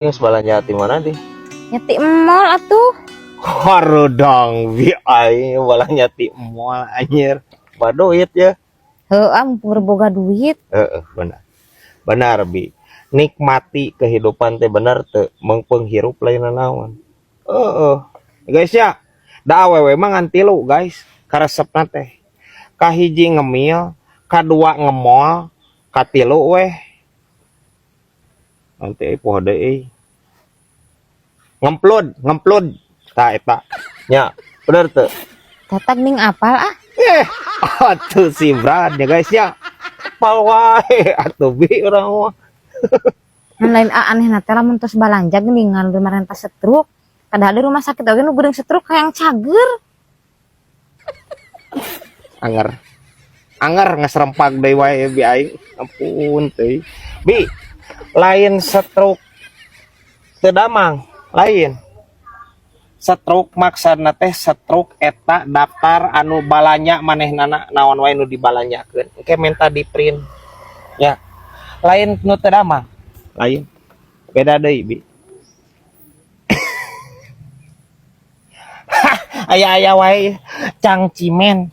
Geus balanja ti mana di? Nya ti mall atuh. Harudang, Bi, aing balanja ti mall anjir. Baduit ya. Heuh, mumpung boga duit. Heeh, benar. Benar, Bi. Nikmati kehidupan teh, bener teu? Meungpeung hirup lain naon. Heeh. Guys ya, da awewe mah ngan tilu, guys. Karesepna teh. Kahiji ngemil, kadua ngemol, katilu weh. Nanti poho deui. Ngemplod, ngemplod. Tah eta. Nya, bener teu? Tatag ning apal ah. Eh, atuh si Brad ya, guys ya. Apal wae atuh, Bi, urang mah. Mun lain ah, aneh na teh lamun tos balanja geuning ngalur marenta stroke. Padahal di rumah sakit oge nu geuring stroke hayang cager. Anger. Anger ngeserempak deui wae, Bi, aing. Ampun teuing. Bi, lain stroke teu damang, lain. Stroke maksudna teh stroke eta daftar anu balanja manehnana, naon wae nu dibalanjakeun. Engke menta di print. Ya. Lain nu teu damang. Lain. Beda deui, Bi. Aya-aya wae cangcimen.